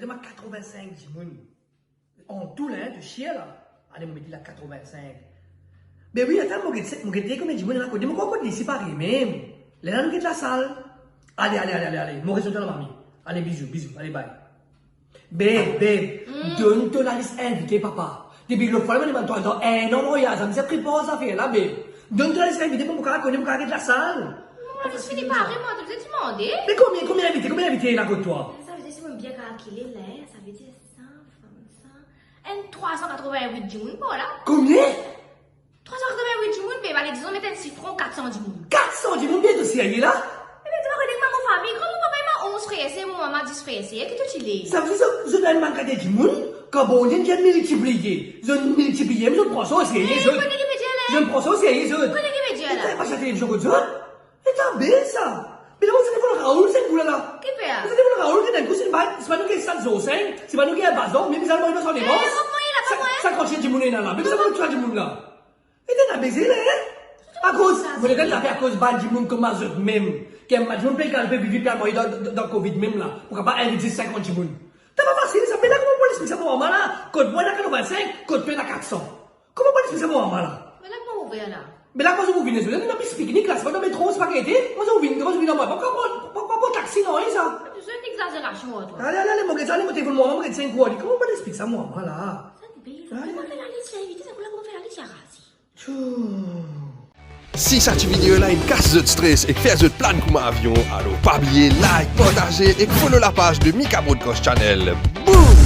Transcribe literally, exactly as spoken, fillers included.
Demann katrevin-sink dimoun. An tou la, hein, to share la. Ale, mo met li la katrevin-sink. Be wi, atann, mo get, mo get komie dimoun ena kot li, mo krwar kot li isi pare mem. Lerla nou get lasal. Ale, ale, ale, ale, ale. Mo res zwenn twa la, mami. Ale, bizou, bizou. Ale, bye. Be, be, donn to lalis invite, papa. Depi lot fwa la, mo demann twa, dan enn an maryaz, zame prepar zafer la, be. Donn to lalis invite pou mo kapav kone, mo kapav get lasal. Mo lalis fini pare, mwa, to bizin demande. Me komie, komie invite, komie invite ena kot twa? Sa vedir si mo bien kalkile la, sa vedir sa, fam sa, enn trwa san katrevin-wit dimoun par la. Komie? Trwa san katrevin-wit dimoun, be, ale, dizon, met enn sifron, kat san dimoun. Kat san dimoun, be, to serye la? Ebe, to pa kone kouma mo fami gran, mo papa ena onz frer e ser, mo mama dis frer e ser, ki to ti le? Sa vedir zot, zot ena enn bann kantite dimoun, kan Bondie dir miltipliye, zot miltipliye, me zot pran sa o serye, zot. Kone ki pe dir la? Zot pran sa o serye, zot. Kone ki pe dir la? Eta, pa sa televizion kot zot? Eta be sa. Me la, mo telefonn Raoul, se kou la la. Ki fer? Mo telefonn Raoul, ki dan kou, si pa, si pa nou gagn sak zor sink, si pa nou gagn bazar, me bizin manz dan sa demans. Sa, sa kantite dimoun ena la. Me bizin manz sa dimoun la. Ete ena beze la, hein? Akoz, mo letan zafer akoz bann dimoun kouma zot mem. Ki bann dimoun pe galope, viv, pe al marye dan, dan, dan Covid mem la. Pou kapav invit sinkant dimoun. Ta pa fasil sa, me la kouma pou esplik sa mo mama la? Kot mwa ena katrevin-sink, kot twa ena kat san. Kouma pou esplik sa mo mama la? Me la kouma pou vinn la? Me la kouma pou vinn, nou dan piknik la, se pa dan metro, se pa gete. Kouma pou vinn, kouma pou vinn anba? Pa, pa, pa, pa, pa taxi, non, sa. Zot exagerasion, twa. Ale, ale, ale, mo get sa, ale, mo telefonn mo mama, mo get sink kou. Kouma pou esplik sa mo mama la? Sa ti bel. Ale. Kouma fer lalis, invite, sa kouma fer lalis, Arazi? Si sa ti video la inn kas zot stres ek fer zot plan kouma avion, alor pa bliye like, partaze ek follow lapaz de Mika Broadcast Channel. Boom!